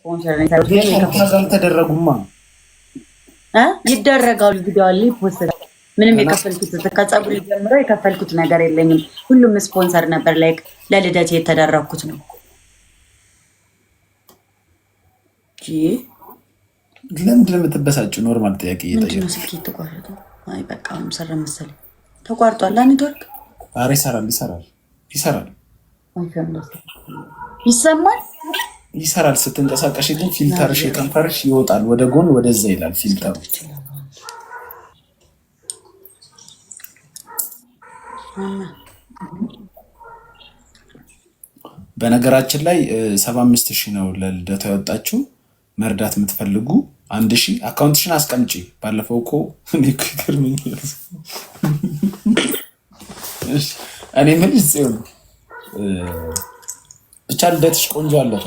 ስፖንሰር ነው የሰሩት። ግን አልተደረጉማ ይደረጋሉ። ቪዲዮ አለ ይ post። ምንም የከፈልኩት ከፀጉር ጀምሮ የከፈልኩት ነገር የለኝም። ሁሉም ስፖንሰር ነበር። Like ለልደት የተደረግኩት ነው። ለምንድን ነው የምትበሳጭው? Normal ጥያቄ ምንድን ነው ስልክ የተቋረጠው? አይ በቃ አሁን ሰራ መሰለኝ። ተቋርጧል። ኔትወርክ። ኧረ ይሰራል፣ ይሰራል፣ ይሰራል፣ ይሰማል፣ ይሰራል። ስትንቀሳቀሽ ግን filter ሽ የከንፈርሽ ይወጣል ወደ ጎን ወደዛ ይላል filter ኡ። በነገራችን ላይ 75,000 ነው ለልደቷ ያወጣችው። መርዳት የምትፈልጉ 1,000 account ሽን አስቀምጪ። ባለፈው እኮ እኔ እኮ ይገርመኛል። እኔ የምልሽ ጽዮን ብቻ ልደትሽ ቆንጆ አለፈ።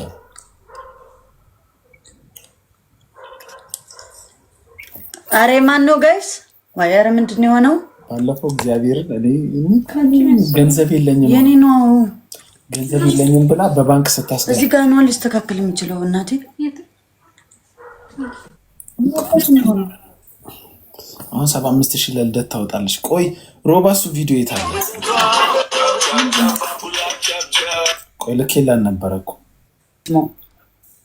አሬ ማን ነው guys? ወይ ኧረ ምንድን ነው የሆነው? ባለፈው እግዚአብሔርን እኔ ገንዘብ የለኝም የኔ ነው ገንዘብ የለኝም ብላ በባንክ ስታስገባ እዚህ ጋር ነው ሊስተካከል የሚችለው እናቴ። አሁን 75,000 ለልደት ታወጣለች። ቆይ ሮባሱ ቪዲዮ የት አለ? ቆይ ልኬላን ነበረ እኮ።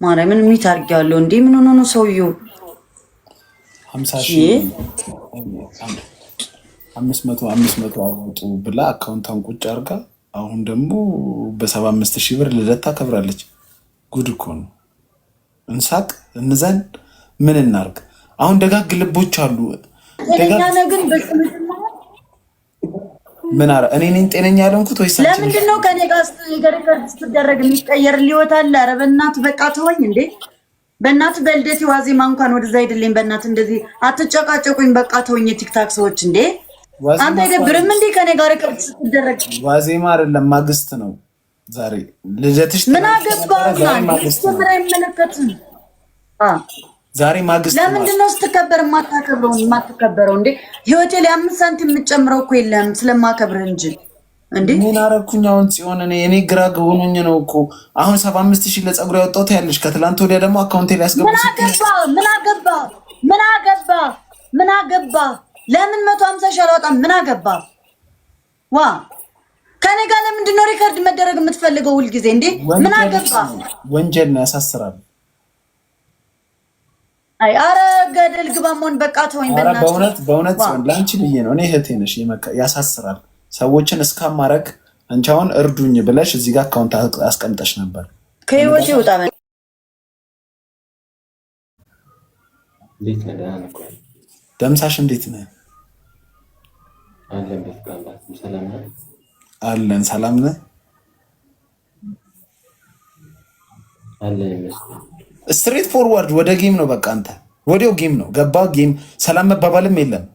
ማርያምን mute አድርጌዋለሁ። እንዴ ምን ሆኖ ነው ሰውዬው? 50,000 500 500 አወጡ ብላ account ቷን ቁጭ አድርጋ አሁን ደግሞ በ75,000 ብር ልደት ታከብራለች። ጉድ እኮ ነው። እንሳቅ፣ እንዘን፣ ምን እናርግ? አሁን ደጋግ ልቦች አሉ። ጤነኛ ነህ ግን? ምን አረ እኔ ነኝ ጤነኛ ያልሆንኩት ወይስ ለምንድን ነው ከኔ ጋር record ስትደረግ የሚቀየር ሊወት አለ? ኧረ በእናትህ በቃ ተወኝ እንዴ! በእናትህ በልደቴ ዋዜማ እንኳን ወደዛ አይደለኝ። በእናትህ እንደዚህ አትጨቃጨቁኝ። በቃ ተወኝ። የ TikTok ሰዎች እንዴ! አንተ አይደብርም እንዴ ከኔ ጋር record ስትደረግ? ዋዜማ አይደለም ማግስት ነው ዛሬ ልደትሽ። ምን አገባህ? አይመለከትም። ዛሬ ማግስት። ለምንድን ነው ስትከበር የማታከብረው የማትከበረው እንዴ? ህይወቴ ላይ 5 ሳንቲም የምጨምረው እኮ የለም ስለማከብርህ እንጂ እንዴ። ምን አደረኩኝ አሁን ጽዮን? እኔ ግራ ሆኖኝ ነው እኮ አሁን 75,000 ለፀጉር ያወጣሁት ያለሽ፣ ከትላንት ወዲያ ደግሞ account ኤ ላይ ያስገቡ። ምን አገባ? ምን አገባ? ምን አገባ? ምን አገባ? ለምን 150,000 አላወጣም? ምን አገባ? ዋ ከኔ ጋር ለምንድን ነው record መደረግ የምትፈልገው ሁልጊዜ እንዴ? ምን አገባ? ወንጀል ነው፣ ያሳስራል። አይ አረ ገደል ግባ መሆን በቃ ተወኝ። በእናትህ በእውነት በእውነት ጽዮን ለአንቺ ብዬ ነው። እኔ እህቴ ነሽ፣ ያሳስራል። ሰዎችን እስካማረግ አንቺ አሁን እርዱኝ ብለሽ እዚህ ጋር account አስቀምጠሽ ነበር። ከህይወቴ ውጣ። ደምሳሽ እንዴት ነህ? አለን። ሰላም ነህ? Straight forward ወደ game ነው። በቃ አንተ ወዲያው game ነው ገባ game። ሰላም መባባልም የለም።